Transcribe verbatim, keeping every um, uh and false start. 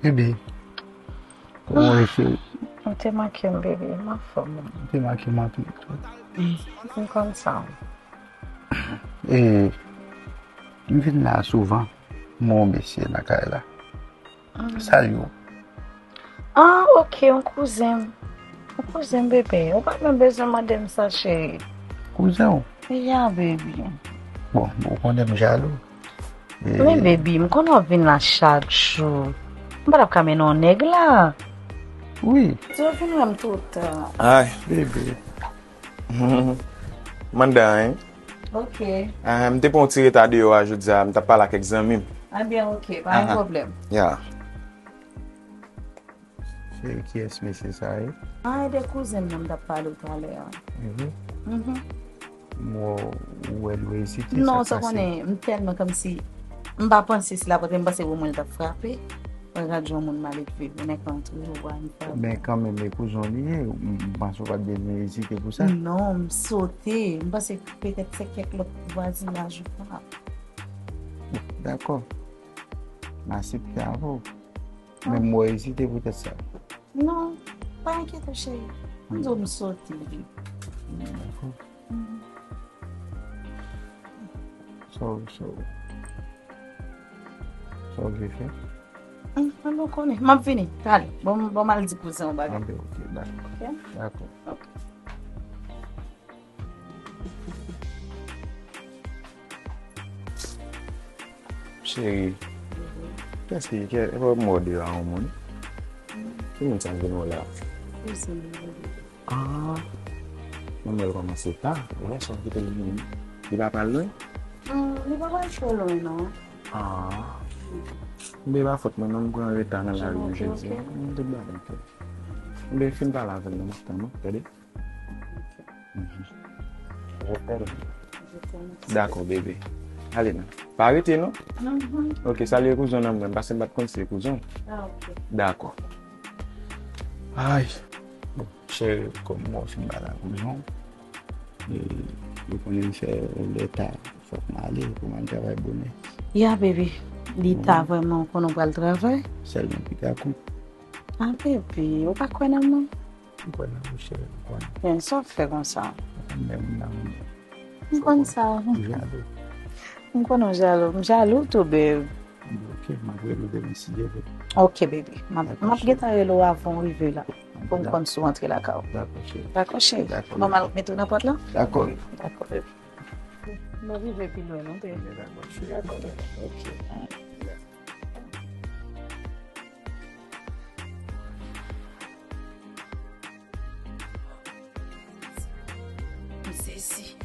Bebe, kòman w ye, cheri? Ou te manke m, bebe. M anfòm. Ou te manke m anpil tou. M konn sa. E, m vin la souvan. M wè yon mesye nan kay la. Salye w. Ah, ok, yon kouzen m. Yon kouzen m, bebe. Ou pa t menm bezwen mande m sa, cheri. Kouzen w? Ya, baby. Bon, ou konnen m jalou. E men, baby, m konnen w ap vin la chak jou. M pa t ap ka mennen yon nèg la. Wi. Di w vin wè m toutan. Ay, bebe. Manda, hein? Ok. Ah, m te pran yon ti reta deyò a jodi a, m t ap pale ak kèk zanmi m. Ebyen, ok, pa gen pwoblèm. Ya. Se kiyès mesye sa ye? Ah, e de kouzen m nan m t ap pale w talè a. Mhm. Mhm. M wè w, ou wè l ou ezite, sa k pase? Non, sa konnen, m tèlman kòmsi, m pa panse se la pote, m panse omwen l t ap frape. Mwen gad yon moun maledve, mwen nèk antre, ou wè, m frape. Men kanmenm, e kouzen w li ye, m, m panse w pa t bezwen ezite pou sa. Non, m sote, m panse petèt se kèk lòt vwazinaj ou pa. Dakò. M aksepte avè w. Men m wè w ezite poutèt sa. Non, pa enkyete w, cheri. M di w m sote. Dakò. Sa w, sa w, sa w vle fè? Ann, ann, nou konnen. M ap vini. Talè. Bon, bon, m al di kouzen w bagay. Anben, ok, dakò. Ok? Dakò. Ok. Cheri, kiyès ki, kiyès, e pa mwen deyò a yon moun? Ki moun sa k vin wè w la? Kouzen mwen. Ah, mwen wè l kòmanse ta. Ou wè sa w kite l vini? Li pa pral lwen? Hmm, li pa pral twò lwen, non. Ah. Men e pa fòt mwen, non, m pran reta nan lari jodi a. M te bale anpil. Men fin pale avè l, non, m ap tann ou, tande? Mhm. Dakò, bebe. Ale non. Pa rete non. Mhm. Ok, salye kouzen w nan mwen, paske m pa t konn se kouzen w. Ah, ok. Dakò. Ay. Bon, cheri, kòm mwen fin pale ak kouzen w, e, ou konnen m fè lè ta, fòk m ale pou m al travay bonè. Ya, bebe. Li ta vrèman, ou konnen w pral travay? Sèlman pita kou. Ah, bebe, ou pa kwè nan mwen? M kwè nan ou, cheri, m kwè. Men sa w fè konsa? M renmen moun nan mwen. M konn sa. Ou jalou. M konnen w jalou. M jalou tou, babe. Ok, m ap rele w demen si Dye vle. Ok, baby. M ap, m ap gentan rele w avan w rive la. Pou m konn si w antre lakay ou. Dakò, cheri. Dakò, cheri. Dakò. Bon, m al mete w nan pòt la? Dakò. Dakò, baby. Nou rive pi lwen, non, baby? Dakò, cheri. Dakò, baby. Ok. M sezi.